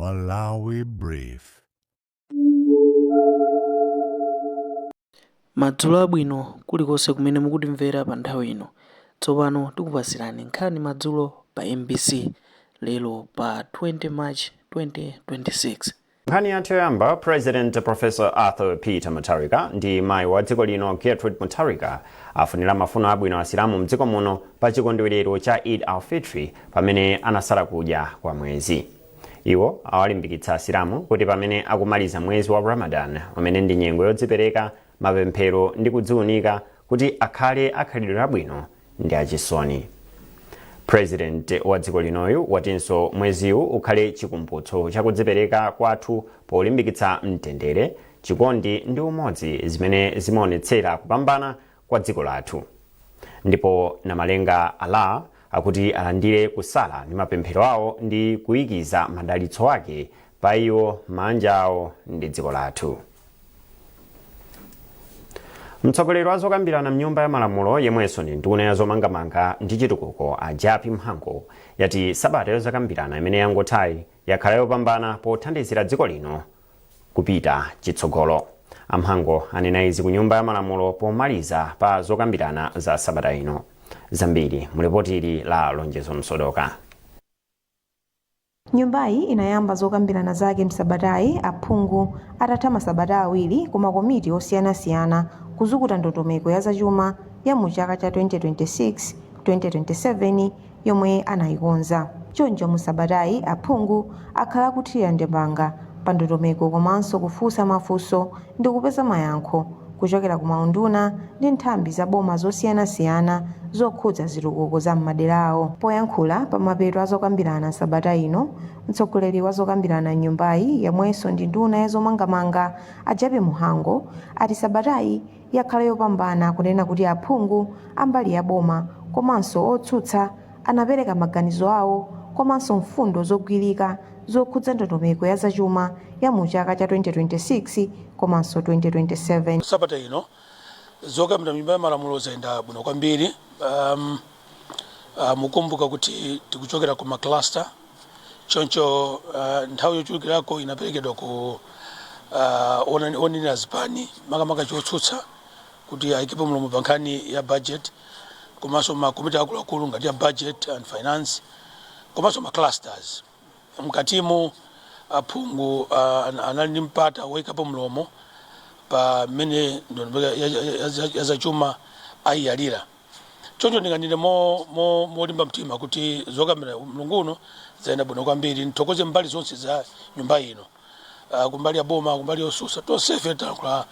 Malawi Brief. Madzulo abwino kulikonse kumene mukutimvera pa nthawi ino. Tsopano tikupatsirani nkhani madzulo pa MBC lero pa 20 March 2026. Nkhani yathu yoyamba, President Professor Arthur Peter Mutharika ndi mayi wa dziko lino Gertrude Mutharika afunira mafuno abwino Asilamu mdziko muno pa chikondwerero cha Eid al-Fitri pamene anasala kudya kwa mwezi. Iwo awalimbikitsa Asilamu kuti pamene akumaliza mwezi wa Ramadan, umene ndi nyengo yodzipereka, mapemphero ndi kudziunika, kuti akhale akhalidwe labwino ndi achisoni. President wa dziko linoyu watinso mweziwu ukhale chikumbutso chakudzipereka kwathu polimbikitsa mtendere, chikondi ndi umodzi zimene zimaonetsera kupambana kwa dziko lathu. Ndipo Namalenga Allah akuti alandire kusala ndi mapemphero awo ndi kuikiza madalitso ake pa iwo, manja awo ndi dziko lathu. Mtsogoleri wa zokambirana mnyumba ya malamulo yemwenso ndi nduna ya zomangamanga ndi chitukuko a Jappie Mhango yati sabata yozakambirana imene yangothayi yakhala yopambana pothandizira dziko lino kupita chitsogolo. A Mhango anena izi ku nyumba ya malamulo pomaliza pa zokambirana za sabata ino. Zambiri mu lipoti ili la Lonjezo Msodoka. Nyumbayi inayamba zokambirana zake msabatayi aphungu atatha masabata 2 ku makomiti osiyanasiyana kuzukuta ndondomeko ya zachuma ya mu chaka cha 2026-2027 yomwe anayikonza. Choncho mu sabatayi aphungu akhala akuthirira ndemanga pa ndondomeko komanso kufunsa mafunso ndi kupeza mayankho kuchokera ku maunduna ndi nthambi za boma zosiyanasiyana zokhudza zitukuko za m'madera awo. Poyankhula pa mapeto a zokambirana sabata ino, mtsogoleri wa zokambirana m'nyumbayi yemwenso ndi nduna ya zomangamanga a Jappie Mhango ati sabatayi yakhala yopambana, kunena kuti aphungu a mbali ya boma komanso otsutsa anapereka maganizo awo komanso mfundo zogwirika zokhudza ndondomeko ya zachuma ya mu chaka cha 2026 komanso 2027. Sabata ino zokambirana mnyumba ya malamulo zayenda bwino kwambiri. Mukumbuka kuti tikuchokera ku macluster, choncho nthawi yochulukirako inaperekedwa ku onenera zipani, makamaka chotsutsa, kuti ayikepo mlomo pa nkhani ya budget, komanso makomiti akuluakulu ngati ya Budget and Finance komanso ma clusters. Mkatimo aphungu anali ndi mpata woyikapo mlomo pa mmene ndondomeko ya zachuma ayiyalira. Choncho ndinganene molimba mtima kuti zokambirana mlungu uno zayenda bwino kwambiri. Nthokoze mbali zonse za nyumba ino, kumbali ya boma, kumbali yosusa, tonsefe talankhula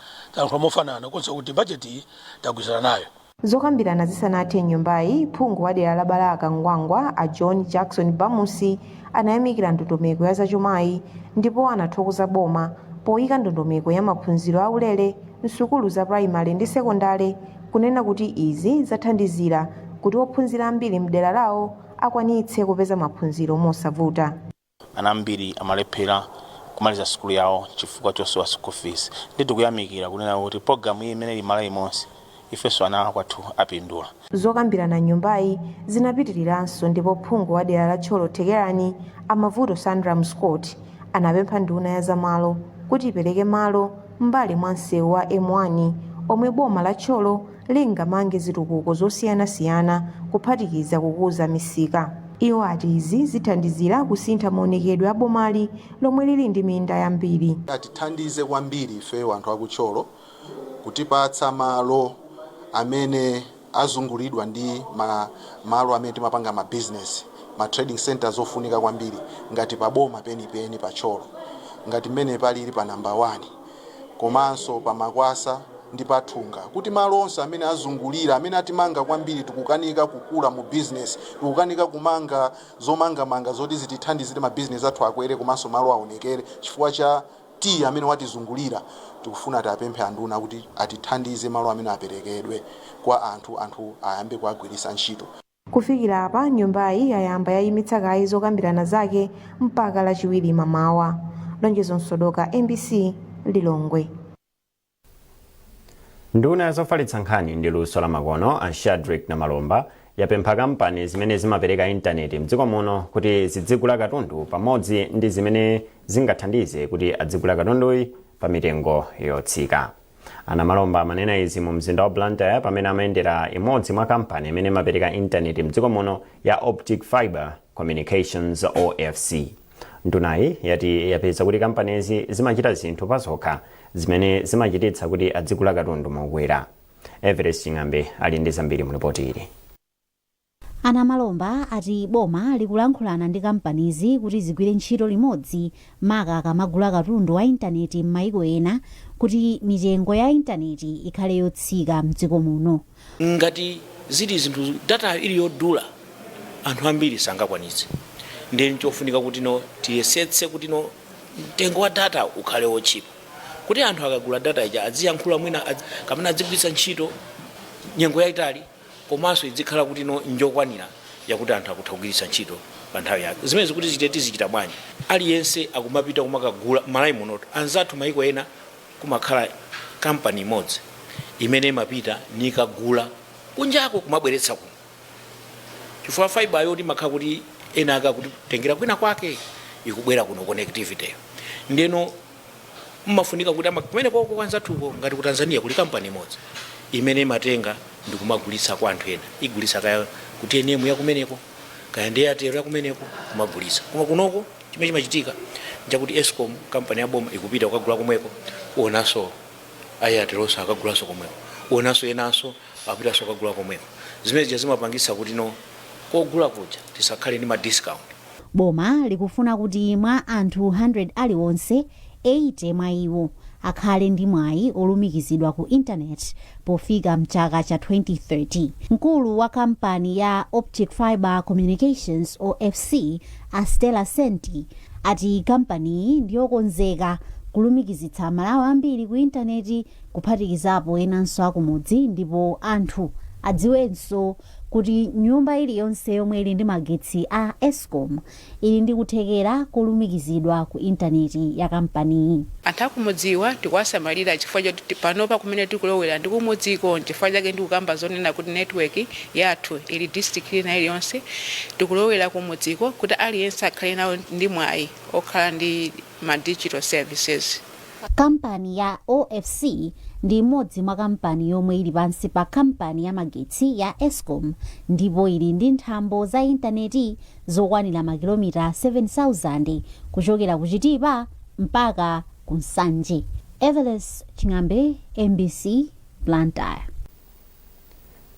mofanana konse kuti budget iyi tagwirizana nayo. Zokambirana zisanathe nyumbayi, phungu wa dera la Balaka Ngwangwa a John Jackson Bamusi anayamikira ndondomeko ya zachumayi ndipo anathokoza boma poyika ndondomeko ya maphunziro aulere msukulu za primary ndi sekondale, kunena kuti izi zathandizira kuti ophunzira ambiri mdera lawo akwanitse kupeza maphunziro mosavuta. Ana ambiri amalephera kumaliza sukulu yawo chifukwa chosowa school fees. Ndi tikuyamikira kunena kuti program iyi imene ili Malawi monse, ifenso ana kwathu apindula. Zokambirana nyumbayi zinapitiriranso ndipo phungu wa dera la Thyolo Thekerani a Mavuto Sandram Scott anapempha nduna ya zamalo kuti ipereke malo m'mbali mwa msewu wa M1 omwe boma la Thyolo lingamange zitukuko zosiyanasiyana, kuphatikiza kukuza misika. Iwo ati izi zithandizira kusintha maonekedwe a bomali lomwe lili ndi minda yambiri. Atithandize kwambiri ifeyo anthu akuthyolo kutipatsa malo amene azungulidwa ndi malo amene timapanga ma business, ma trading centers ofunika kwambiri ngati paboma penipeni pa Thyolo, ngati mmene palili pa Number 1 komanso pa Makwasa ndi pa Thunga, kuti malo onse amene azungulira amene atimanga kwambiri, tikukanika kukula mu business, tikukanika kumanga zomangamanga zoti zitithandizire ma business athu akwere komanso malo aonekere chifukwa cha tea amene watizungulira. Tikufuna tiapemphe anduna kuti atithandize malo amene aperekedwe kwa anthu, anthu ayambe kuagwiritsa ntchito. Kufikira apa, nyumbayi yayamba yayimitsa kaye zokambirana zake mpaka Lachiwiri mamawa. Lonjezo Msodoka, MBC, Lilongwe. Nduna ya zofalitsa nkhani ndi luso la makono a Shadric Namalomba Yapempha kampani zimene zimapereka intaneti mdziko muno kuti zidzigula katundu pamodzi ndi zimene zingathandize kuti adzigula katunduyi pa mitengo yotsika. A Namalomba amanena izi mu mzinda wa Blantyre pamene amayendera imodzi mwa kampani imene imapereka intaneti mdziko muno ya Optic Fiber Communications, OFC. Ndunayi yati yapeza kuti kampanizi zimachita zinthu pazokha zimene zimachititsa kuti adzigula katundu mokwera. Everest Ching'ambe ali ndi zambiri mu ripoti ili. A Namalomba ati boma likulankhulana ndi kampanizi kuti zigwire ntchito limodzi, maka akamagula katundu wa intaneti m'mayiko ena, kuti mitengo ya intaneti ikhale yotsika mdziko muno. Ngati zili zinthu data ili yodula, anthu ambiri sangakwanitse. Ndiye nchofunika kuti no tiyesetse kuti no mtengo wa data ukhale wotchipa, kuti anthu akagula data ija adziyankhula mwina kapena adzigwiritsa ntchito nyengo yayitali, komanso idzikhala kuti no njokwanira yakuti anthu akutha kugwiritsa ntchito pa nthawi yake. Zimene zikuti zite tizichita bwanji? Aliyense akumapita kumakagula Malawi munoto. Anzathu maiko ena kumakhala kampani imodzi imene imapita nikagula kunjako kumabweretsa kuno, chifukwa fiber yoti imakhala kuti ena ake akutengera kwina kwake ikubwera kuno, connectivity. Ndeno mmafunika kuti kumene koko kwanzathuko, ngati ku Tanzania kuli kampani imodzi imene imatenga ndikumagulitsa kwa anthu ena, igulitsa kaya ku TNM yakumeneko, kaya ndi Airtel yakumeneko, kumagulitsa. Koma kunoko chimene chimachitika nchakuti Escom, kampani ya boma, ikupita kukagula komweko, uonanso Airtelonso akagulanso komweko, uonanso enanso apitanso kukagula komweko. Zimene zija zimapangitsa kuti no kogula kuja tisakhale ndi ma discount. Boma likufuna kuti mwa anthu 100 aliwonse, 80 mwa iwo akhale ndi mwayi olumikizidwa ku intaneti pofika mchaka cha 2030. Mkulu wa kampani ya Optic Fiber Communications, OFC, a Stella Senti, ati kampaniyi ndiyokonzeka kulumikizitsa Malawi ambiri ku intaneti, kuphatikizapo enanso akumudzi, ndipo anthu adziwenso kuti nyumba iliyonse yomwe ili ndi magetsi a Escom ili ndi kuthekera kolumikizidwa ku intaneti ya kampaniyi. Anthu akumudziwa tikuwasamalira chifukwa choti panopa kumene tikulowera ndi kumudziko. Chifukwa chake ndikukamba zonena kuti network yathu ili district ina iliyonse. Tikulowera kumudziko kuti aliyense akhale nawo ndi mwayi okhala ndi ma digital services. Kampani ya OFC ndi imodzi mwa kampani yomwe ili pansi pa kampani ya magetsi ya Escom, ndipo ili ndi nthambo za intaneti zokwanira makilomita 7000 kuchokera ku Chitipa mpaka ku Nsanje. Everest Ching'ambe, MBC, Blantyre.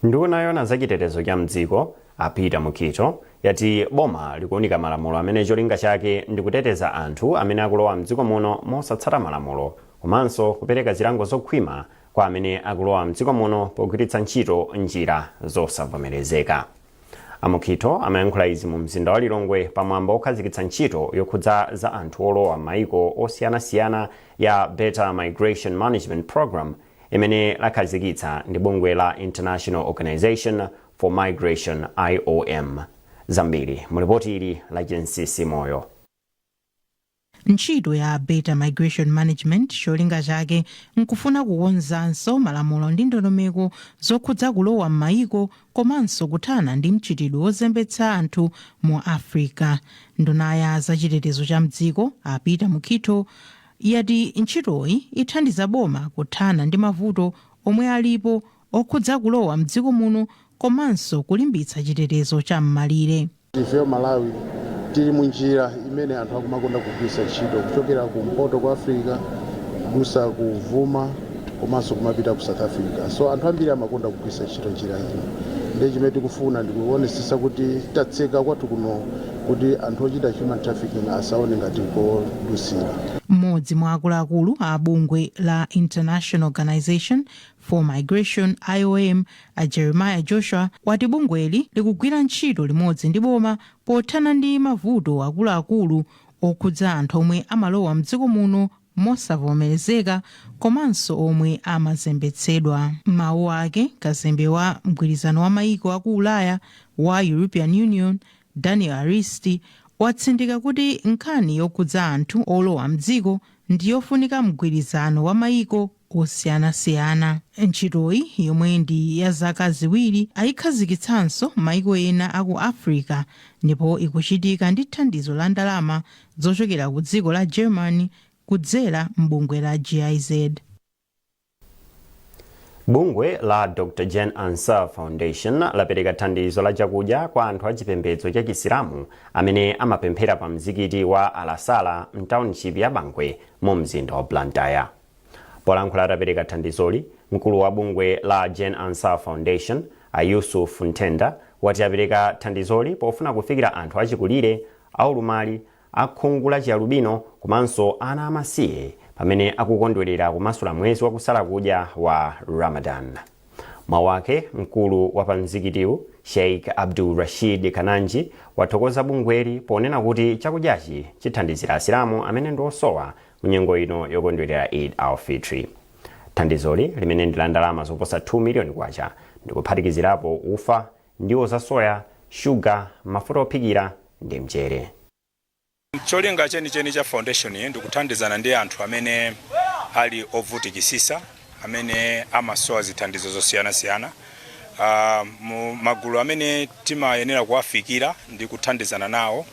Nduna yoona zachitetezo cha mdziko, a Peter Mukhito, yati boma likuunika malamulo amene cholinga chake ndi kuteteza anthu amene akulowa mdziko muno mosatsata malamulo, komanso kupereka zilango zokhwima kwa amene akulowa mdziko muno pogwiritsa ntchito njira zosavomerezeka. A Mukhito amayankhula izi mu mzinda wa Lilongwe pamwambo okhazikitsa ntchito yokhudza za anthu olowa m'mayiko osiyanasiyana ya Better Migration Management Program, imene lakhazikitsa ndi bungwe la International Organization for Migration, IOM. Zambiri mu ripoti ili la Chinsisi Moyo. Ntchito ya Better Migration Management cholinga chake nkufuna kukonzanso malamulo ndi ndondomeko zokhudza kulowa m'mayiko, komanso kuthana ndi mchitidwe wozembetsa anthu mu Africa. Nduna ya zachitetezo cha mdziko, a Peter Mukhito, yati ntchitoyi ithandiza boma kuthana ndi mavuto omwe alipo okhudza kulowa mdziko muno, komanso kulimbitsa chitetezo cha m'malire. Ifeyo Malawi tili munjira imene anthu akumakonda kugwiritsa ntchito kuchokera kumpoto kwa Africa, kudusa kuvuma, komanso kumapita ku South Africa. So anthu ambiri amakonda kugwiritsa ntchito njira ino. Ndi chimene tikufuna ndikuonesesa kuti tatseka kwathu kuno kuti anthu ochita human trafficking asaone ngati kodusira. Mmodzi mwa akuluakulu a bungwe la International Organization for Migration, IOM, a Jeremiah Joshua, wati bungweli likugwira ntchito limodzi ndi boma pothana ndi mavuto akuluakulu okhudza anthu omwe amalowa mdziko muno mosavomerezeka, komanso omwe amazembetsedwa. Mawu ake, kazembe wa mgwirizano wa mayiko aku Ulaya wa European Union, Daniel Aristi, watsindika kuti nkhani yokhudza anthu olowa mdziko ndi yofunika mgwirizano wa mayiko. Osiyanasiyana. Ntchitoyi, yomwe ndi ya zaka 2, ayikhazikitsanso maiko ena aku Africa ndipo ikuchitika ndi thandizo la ndalama zochokera ku dziko la Germany kudzera m'bungwe la GIZ. Bungwe la Dr Jane Ansah Foundation lapereka thandizo la chakudya kwa anthu achipembedzo cha Chisilamu amene amapemphera pa mzikiti wa Alasala mtownship ya Bangwe mu mzinda wa Blantyre. Polankhula atapereka thandizoli, mkulu wa bungwe la Jane Ansah Foundation, a Yusuf Ntenda, wati apereka thandizoli pofuna kufikira anthu achikulire, aulumali, akhungu la chialubino komanso ana amasiye pamene akukondwerera kumasula mwezi wakusala kudya wa Ramadan. Mawu ake, mkulu wa pamzikitiwu, Sheikh Abdul Rashid Kananji, wathokoza bungweli ponena kuti chakudyachi chithandizira Asilamu amene ndi osowa mu nyengo ino yokondwerera Eid al-Fitri. Thandizoli, limene ndi la ndalama zoposa 2 miliyoni kwacha, ndikuphatikizirapo ufa, ndiwo za soya, shuga, mafuta ophikira ndi mchere. Cholinga chenicheni cha foundation iyi ndikuthandizana ndi anthu amene ali ovutikisisa, amene amasowa zithandizo zosiyanasiyana. Mu magulu amene timayenera kuwafikira ndi kuthandizana nawo,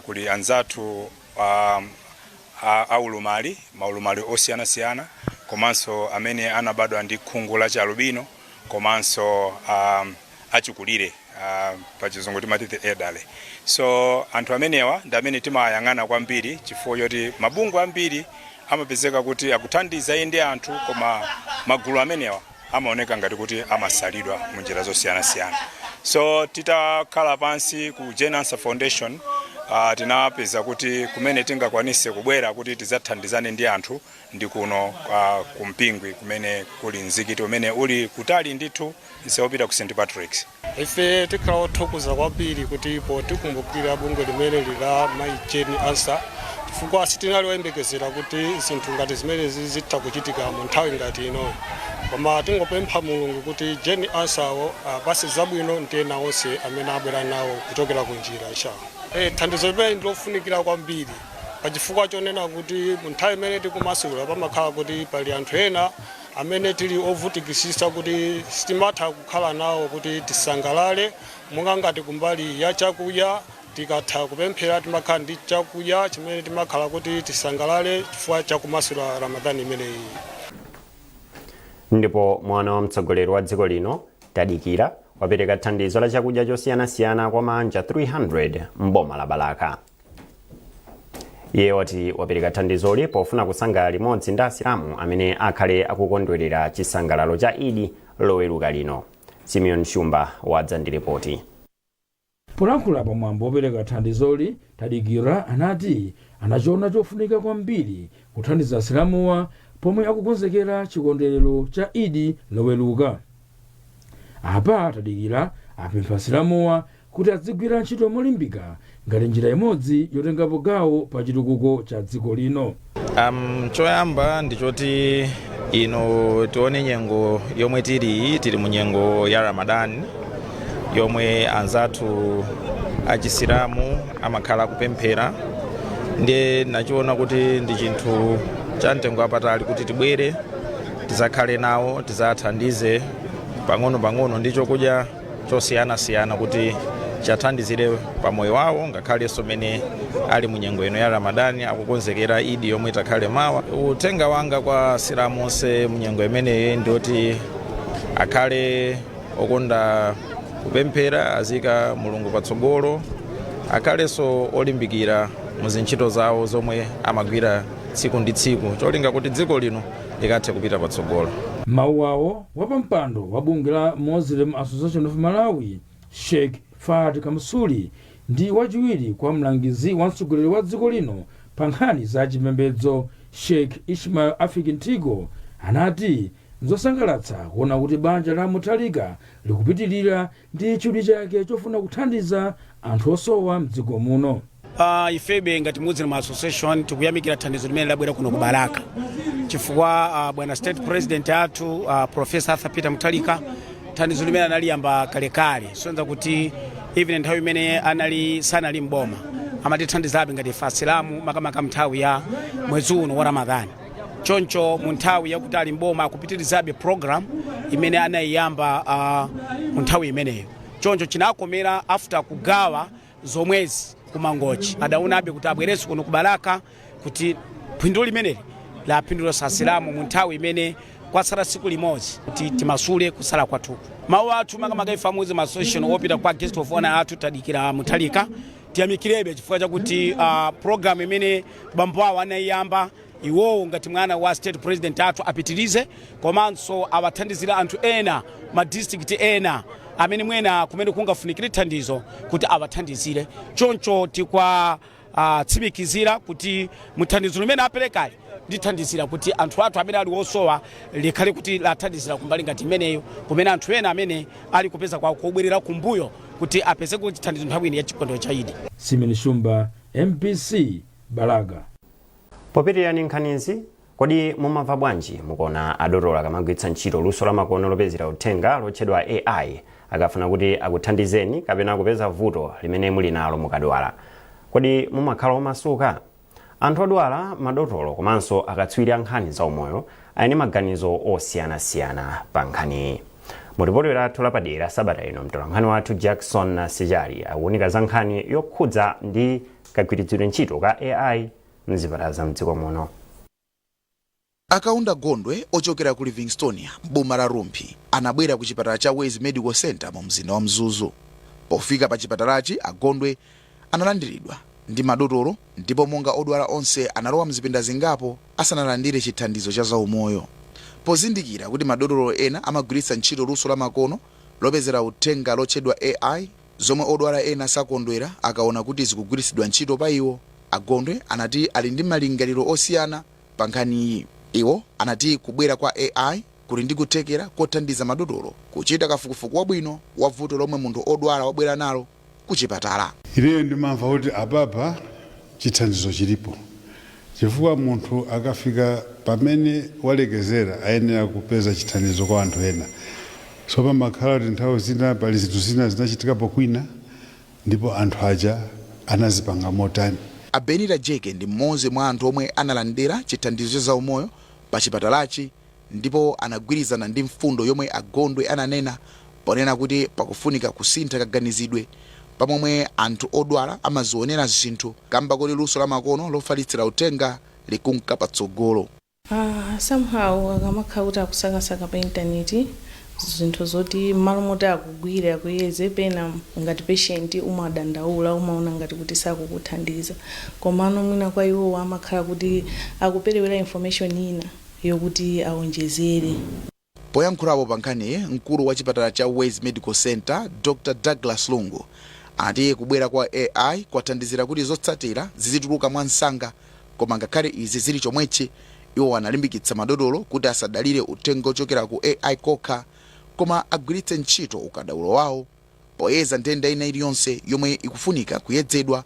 kuli anzathu aulumali, maulumali osiyanasiyana, komanso amene anabadwa ndi khungu la chialubino, komanso achikulire, pachizungu timati the elderly. So anthu amenewa ndi amene timayang'ana kwambiri, chifukwa choti mabungwe ambiri amapezeka kuti akuthandiza ndi anthu, koma magulu amenewa amaoneka ngati kuti amasalidwa munjira zosiyanasiyana. So titakhala pansi ku Jane Ansah Foundation, tinapeza kuti kumene tingakwanise kubwera kuti tidzathandizane ndi anthu ndi kuno kumpingwi, kumene kuli mzikiti umene uli kutali ndithu, msewu wopita ku St Patrick's. Ife tikhala othokoza kwambiri kuti potikumbukira bungwe limene la Mai Jane Ansah, chifukwa sitinali oyembekezera kuti zinthu ngati zimenezi zitha kuchitika mu nthawi ngati inoyo. Koma tingopempha Mulungu kuti Jane Ansahwo apase zabwino ndi ena onse amene abwera nawo kuchokera ku njira, inshallah. Thandizo limene ndilofunikira kwambiri, pachifukwa chonena kuti mu nthawi imene tikumasula pamakhala kuti pali anthu ena amene tili ovutikisisa kuti sitimatha kukhala nawo kuti tisangalale, monga ngati kumbali ya chakudya. Tikatha kupemphera timakhala ndi chakudya chimene timakhala kuti tisangalale chifukwa chakumasula Ramadhani imeneyi. Ndipo mwana wa mtsogoleri wa dziko lino, Tadikira, wapereka thandizo la chakudya chosiyanasiyana kwa maanja 300 m'boma la Balaka. Iye wati wapereka thandizoli pofuna kusangalala limodzi ndi Asilamu amene akhale akukondwerera chisangalalo cha Idi Loweruka lino. Simeon Shumba wadza ndi ripoti. Polankhula pamwambo wopereka thandizoli, Tadikira anati anachiona chofunika kwambiri kuthandiza Asilamuwa pomwe akukonzekera chikondwerero cha Idi Loweruka. Apa Tadikira apempha Asilamuwa kuti adzigwira ntchito molimbika ngati njira imodzi yotengapo gawo pa chitukuko cha dziko lino. Choyamba ndichoti ino tione nyengo yomwe tili mu nyengo ya Ramadan, yomwe anzathu Achisilamu amakhala kupemphera. Ndiye nachiona kuti ndi chinthu cha mtengo wapatali kuti tibwere tizakhale nawo, tizathandize pang'ono-pang'ono ndi chokudya chosiyanasiyana kuti chathandizire pamoyo wawo, ngakhalenso mene ali mu nyengo ino ya Ramadani akukonzekera Idi yomwe itakhale mawa. Uthenga wanga kwa Asilamu onse mu nyengo imeneyi ndioti akhale okonda kupemphera, azika Mulungu patsogolo, akhalenso olimbikira mu zintchito zawo zomwe amagwira tsiku ndi tsiku, cholinga kuti dziko lino likathe kupita patsogolo. Mawu awo, wapampando wa bungwe la Muslim Association of Malawi, Sheikh Fad Kamsuli, ndi wachiwiri kwa mlangizi wa mtsogoleri wa dziko lino pa nkhani za chipembedzo, Sheikh Ishmael Afiki Ntigo, anati nzosangalatsa kuona kuti banja la Mutharika likupitirira ndi chidwi chake chofuna kuthandiza anthu osowa mdziko muno. Ifebe ngati Muslim Association tikuyamikira thandizo limene labwera kuno ku Balaka, chifukwa bwana State President athu, Professor Arthur Peter Mutharika, thandizo limene analiyamba kalekale, sonza kuti even nthawi imene anali sanali mboma amatithandizabe ngati ife Asilamu, makamaka nthawi ya mwezi uno wa Ramadhani. Choncho mu nthawi yakuti ali mboma akupitirizabe program imene anayiyamba mu nthawi imeneyo. Choncho chinakomera after kugawa zomwezi kumangochi, adaonabe kuti abwerenso kuno kubalaka kuti phindu limeneli lapindulitsa Asilamu mu nthawi imene kwatsala tsiku limodzi kuti timasule kusala kwathuku. Mawu athu makamaka ife a Muslim Association opita kwa guest of honor athu tadikira Mutharika, tiyamikirebe chifukwa chakuti program imene bambo awo anayiyamba, iwowo ngati mwana wa state president athu apitirize, komanso awathandizire anthu ena, ma district ena amene mwena kumene kungafunikire thandizo kuti awathandizire. Choncho tikwa tsimikizira kuti muthandizo limene aperekali lithandizira kuti anthu athu amene ali osowa likhale kuti lathandizira kumbali ngati imeneyo, kumene anthu ena amene ali kupeza kwawo kobwerera kumbuyo kuti apeze kuti chithandizo nthawi ino ya chikondwerero cha Idi. Simon Shumba, MBC, Balaka. Popitirira ndi nkhanizi, kodi mumamva bwanji mukuona adotolo akamagwiritsa ntchito luso lamakono lopezera uthenga lotchedwa AI akafuna kuti akuthandizeni kapena kupeza vuto limene muli nalo mukadwala? Kodi mumakhala omasuka? Anthu odwala, madotolo komanso akatswiri a nkhani za umoyo ali ndi maganizo osiyanasiyana pa nkhaniyi. Mu ripoti lathu lapadera sabata ino, mtolankhani wathu Jackson Sijali akuunika za nkhani yokhudza ndi kagwiritsidwe ntchito ka AI mzipatala za mdziko muno. Akaunda Gondwe ochokera ku Livingstonia m'boma la Rumphi anabwera ku chipatala cha Wezi Medical Center mu mzinda wa Mzuzu. Pofika pa chipatalachi, Agondwe analandiridwa ndi madotolo ndipo monga odwala onse analowa mzipinda zingapo asanalandire chithandizo cha zaumoyo. Pozindikira kuti madotolo ena amagwiritsa ntchito luso la makono lopezera uthenga lotchedwa AI, zomwe odwala ena sakondwera akaona kuti zikugwiritsidwa ntchito pa iwo, Agondwe anati ali ndi malingaliro osiyana pa nkhaniyi. Iwo anati kubwera kwa AI kuli ndi kuthekera kothandiza madotolo kuchita kafukufuku wabwino wa vuto lomwe munthu odwala wabwera nalo kuchipatala. Ineyo ndimamva kuti apapa chithandizo chilipo, chifukwa munthu akafika pamene walekezera ayenera kupeza chithandizo kwa anthu ena. So pamakhala kuti nthawi zina pali zinthu zina zinachitikapo kwina ndipo anthu aja anazipanga motani. A Benita Jeke ndi mmodzi mwa anthu omwe analandira chithandizo cha zaumoyo pa chipatalachi ndipo anagwirizana ndi mfundo yomwe a Gondwe ananena ponena kuti pakufunika kusintha kaganizidwe pa momwe anthu odwala amazionera zinthu kamba koti luso la makono lofalitsira uthenga likunka patsogolo. Somehow akamakhala kuti akusakasaka pa intaneti zinthu zoti m'malo moti akugwire, akuyeze, pena ngati patient umadandaula, umaona ngati kuti sakukuthandiza, komano mwina kwa iwowo amakhala kuti akuperewera information ina yokuti awonjezere. Poyankhulapo pa nkhaniyi, mkulu wa chipatala cha Wezi Medical Center Dr Douglas Lungu anati kubwera kwa AI kwathandizira kuti zotsatira zizituluka mwansanga, koma ngakhale izi zili chomwechi, iwo analimbikitsa madotolo kuti asadalire uthenga ochokera ku AI kokha, koma agwiritse ntchito ukadaulo wawo poyeza nthenda ina iliyonse yomwe ikufunika kuyedzedwa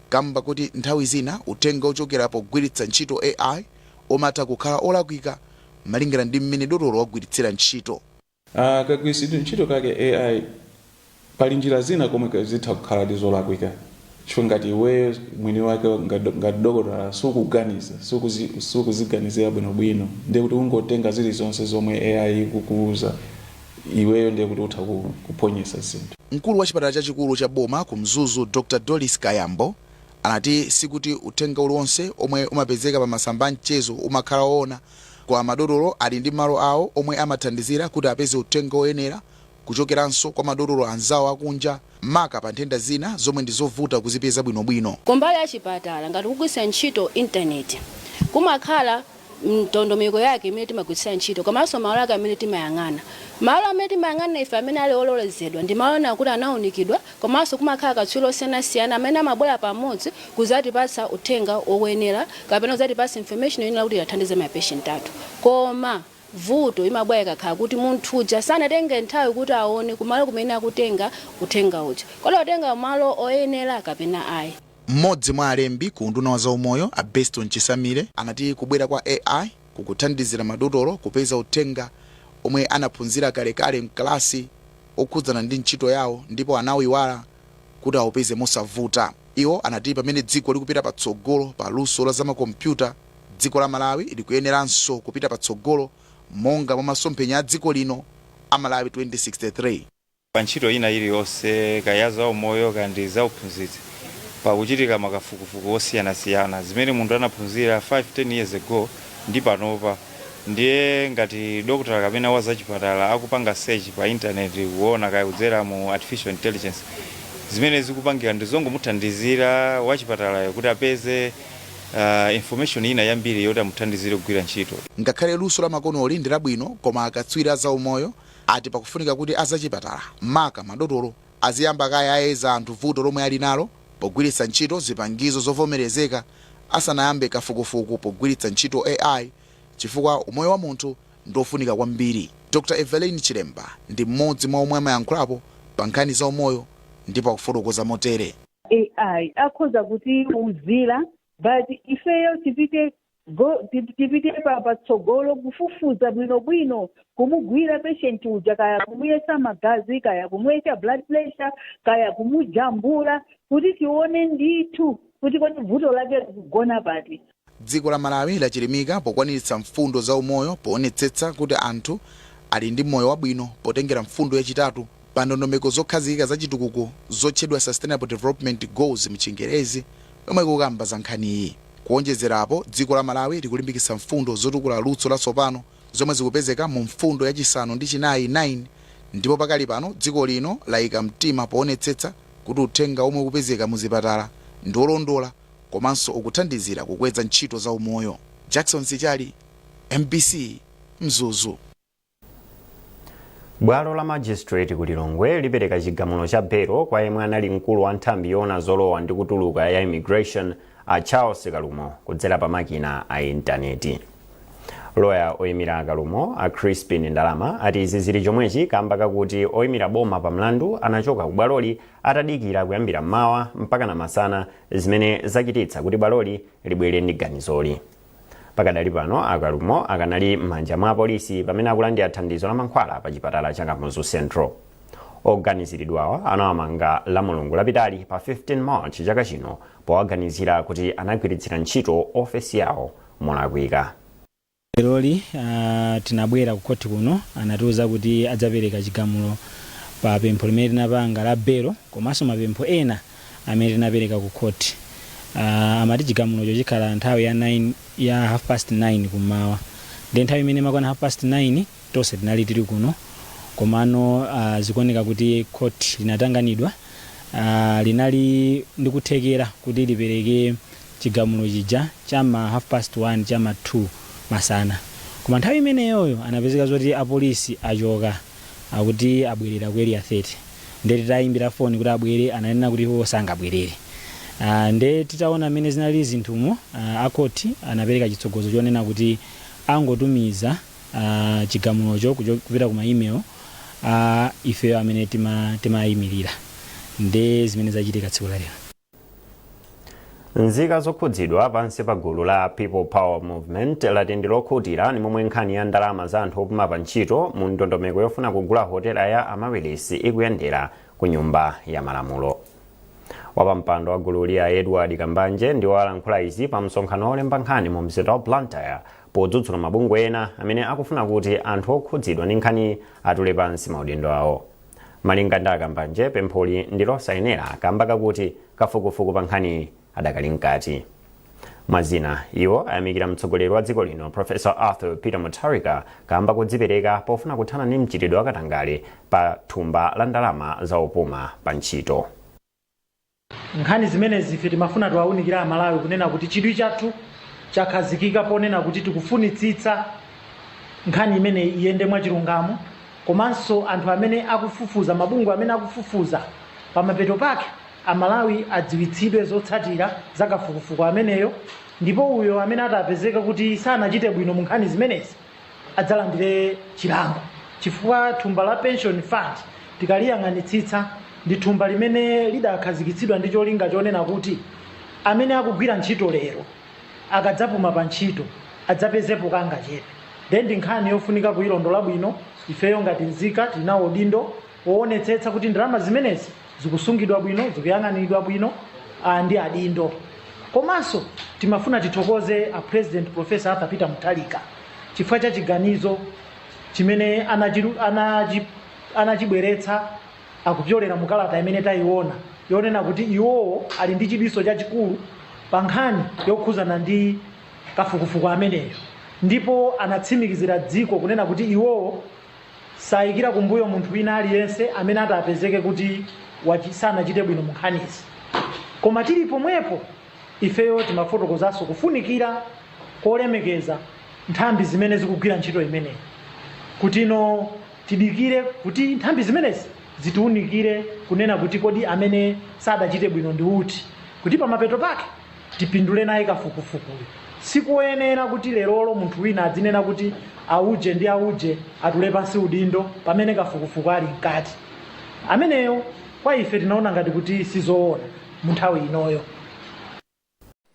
kamba kuti nthawi zina uthenga ochokera pogwiritsa ntchito AI umatha kukhala olakwika malingana ndi mmene dotolo wagwiritsira ntchito. Kagwiritsidwe ntchito kake AI, pali njira zina komwe zitha kukhala ndi zolakwika, chifukwa ngati iweyo mwini wake ngati dokotala sukuganiza, sukuziganizira bwinobwino, ndiye kuti ungotenga zilizonse zomwe AI ikukuuza iweyo, ndiye kuti utha kuphonyesa zinthu. Mkulu wa chipatala chachikulu cha boma ku Mzuzu Dr Doris Kayambo anati sikuti uthenga uliwonse omwe umapezeka pa masamba a mchezo umakhala woona, koma madotolo ali ndi malo awo omwe amathandizira kuti apeze uthenga woyenera kuchokeranso kwa madotolo anzawo akunja, maka pa nthenda zina zomwe ndi zovuta kuzipeza bwinobwino. Kumbali ya chipatala, ngati kugwiritsa ntchito intaneti, kumakhala ndondomeko yake imene timagwiritsira ntchito komanso malo ake amene timayang'ana. Malo amene timayang'ana ife amene ali ololezedwa ndi malo ena kuti anawunikidwa, komanso kumakhala akatswiri osiyanasiyana amene amabwera pamodzi kuzatipatsa uthenga woyenera kapena kuzatipatsa information yoyenera kuti ithandize ma patient athu. Koma vuto imabwera ikakhala kuti munthu uja sanatenge nthawi kuti aone kumalo kumene akutenga uthenga uja, kodi akutenga malo oyenera kapena ayi. Mmodzi mwa alembi ku unduna wa zaumoyo a Beston Chisamile anati kubwera kwa AI kukuthandizira madotolo kupeza uthenga omwe anaphunzira kalekale mkalasi okhudzana ndi ntchito yawo ndipo anawuiwala kuti awupeze mosavuta. Iwo anati pamene dziko likupita patsogolo pa luso la zamakompyuta, Dziko la Malawi likuyeneranso kupita patsogolo monga mwa masomphenya a dziko lino a Malawi 2063. Pa ntchito ina iliyonse, kaya za umoyo kandi za uphunzitsi, pakuchitika makafukufuku osiyanasiyana. Zimene munthu anaphunzira 5 10 years ago ndi panopa, ndiye ngati dokotala kapena wa zachipatala akupanga search pa intaneti kuona kaya kudzera mu artificial intelligence, zimene zikupangira ndi zongomuthandizira wachipatalayo kuti apeze information ina yambiri yoti amuthandizire kugwira ntchito. Ngakhale luso la makonoli ndi labwino, koma akatswiri a zaumoyo ati pakufunika kuti azachipatala, maka madotolo, aziyamba kaye ayeza anthu vuto lomwe ali nalo pogwiritsa ntchito zipangizo zovomerezeka asanayambe kafukufuku pogwiritsa ntchito AI, chifukwa umoyo wa munthu ndiofunika kwambiri. Dr Evelyn Chilemba ndi mmodzi mwa omwe amayankhulapo pa nkhani za umoyo ndipo akufotokoza motere. AI akhoza kutiuzira, but ifeyo tipite patsogolo kufufuza bwinobwino, kumugwira patient uja, kaya kumuyesa magazi, kaya kumuyesa blood pressure, kaya kumujambula, kuti tione ndithu kuti kodi vuto lake likugona pati. Dziko la Malawi lachilimika pokwaniritsa mfundo za umoyo poonetsetsa kuti anthu ali ndi moyo wabwino, potengera mfundo yachitatu pa ndondomeko zokhazikika za chitukuko zotchedwa Sustainable Development Goals mchingerezi, yomwe ikukamba za nkhaniyi. Kuonjezerapo, dziko la Malawi likulimbikitsa mfundo zotukula luso latsopano zomwe zikupezeka mu mfundo yachisanu ndi chinayi 9, ndipo pakali pano dziko lino layika mtima poonetsetsa kuti uthenga omwe ukupezeka mu zipatala ndi olondola komanso ukuthandizira kukweza ntchito za umoyo. Jackson Sichali, MBC, Mzuzu. Bwalo la magistrate ku Lilongwe lipereka chigamulo cha belo kwa yemwe anali mkulu wa nthambi yoona zolowa ndi kutuluka ya immigration, a Charles Kalumo, kudzera pa makina a intaneti. Loya oyimira Kalumo, a Crispin Ndalama, ati izi zili chomwechi kamba kakuti oyimira boma pa mlandu anachoka ku bwaloli atadikira kuyambira mmawa mpaka na masana, zimene zachititsa kuti bwaloli libwere ndi ganizoli. Pakadali pano Akalumo akanali m'manja mwa apolisi pamene akulandira thandizo la mankhwala pa chipatala cha Kamuzu Central. Oganiziridwawa anawamanga la Mulungu lapitali pa 15 March chaka chino powaganizira kuti anagwiritsira ntchito ofesi yawo molakwika. Leroli tinabwera ku khoti kuno, anatiuza kuti adzapereka chigamulo pa pempho limene tinapanga la belo komanso mapempho ena amene tinapereka ku khoti. Amati chigamulocho chikhala nthawi ya 9, ya half past 9 kummawa. Ndiye nthawi imene imakwana half past 9 tonse tinali tili kuno, komano zikuoneka kuti khoti linatanganidwa, linali ndi kuthekera kuti lipereke chigamulo chija chama half past 1, chama 2 masana, koma nthawi imeneyoyo anapezeka zoti apolisi achoka, akuti abwerera ku Area 30. Nde titayimbira foni kuti abwere, ananena kuti iwo sangabwerere. Nde titaona mmene zinali zinthumo, akhoti anapereka chitsogozo chonena kuti angotumiza chigamulocho kupita ku ma email a ifeyo amene timayimirira. Nde zimene zachitika tsiku la lero. Nzika zokhudzidwa pansi pa gulu la People Power Movement lati ndi lokhutira ndi momwe nkhani ya ndalama za anthu opuma pa ntchito mu ndondomeko yofuna kugula hotela ya Amaryllis ikuyendera ku Nyumba ya Malamulo. Wapampando wa gululi, a Edward Kambanje, ndiwo alankhula izi pa msonkhano wolemba nkhani mu mzinda wa Blantyre, podzudzula mabungwe ena amene akufuna kuti anthu okhudzidwa ndi nkhani atule pansi maudindo awo. Malinga ndi Akambanje, pempholi ndi losayenera kamba kakuti kafukufuku pa nkhani adakali mkati. Mwazina, iwo ayamikira mtsogoleri wa dziko lino, Professor Arthur Peter Mutharika, kamba kodzipereka pofuna kuthana ndi mchitidwe wakatangale pa thumba la ndalama za opuma pa ntchito. Nkhani zimenezi ife timafuna tiwaunikire Amalawi kunena kuti chidwi chathu chakhazikika ponena kuti tikufunitsitsa nkhani imeneyi iyende mwachilungamo, komanso anthu amene akufufuza, mabungwe amene akufufuza, pamapeto pake Amalawi adziwitsidwe zotsatira za kafukufuku ameneyo, ndipo uyo amene atapezeka kuti sanachite bwino mu nkhani zimenezi adzalandire chilango, chifukwa thumba la pension fund tikaliyang'anitsitsa ndi thumba limene lidakhazikitsidwa ndi cholinga chonena kuti amene akugwira ntchito lero akadzapuma pa ntchito adzapezepo kangachepe. Ndiye ndi nkhani yofunika kuyilondola bwino. Ifeyo ngati nzika tinawo udindo woonetsetsa kuti ndalama zimenezi zikusungidwa bwino, zikuyang'aniridwa bwino ndi adindo. Komanso timafuna tithokoze a President Professor Arthur Peter Mutharika chifukwa cha chiganizo chimene anachibweretsa akupyolera mukalata imene tayiona yonena kuti iwowo ali ndi chidwiso chachikulu pa nkhani yokhuzana ndi kafukufuku ameneyo, ndipo anatsimikizira dziko kunena kuti iwowo sayikira kumbuyo munthu wina aliyense amene atapezeke kuti sanachite bwino mu nkhanizi. Koma tili pomwepo, ifeyo timafotokozanso kufunikira kolemekeza nthambi zimene zikugwira ntchito imeneyi, kuti ino tidikire kuti nthambi zimenezi zitiunikire kunena kuti kodi amene sadachite bwino ndi uti, kuti pamapeto pake tipindule naye kafukufukuyo. Sikuyenera kuti lerolo munthu wina adzinena kuti auje ndi auje atule pansi udindo pamene kafukufuku ali mkati. Ameneyo kwa ife tinaona ngati kuti sizoona mu nthawi inoyo.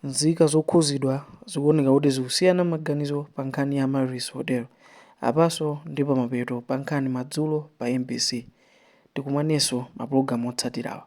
Nzika zokhuzidwa zikuoneka kuti zikusiyana maganizo pa nkhani ya Amaryllis Hotel. Apanso ndi pamapeto pa Nkhani Madzulo pa MBC. Tikumanenso mapulogalamu otsatirawa.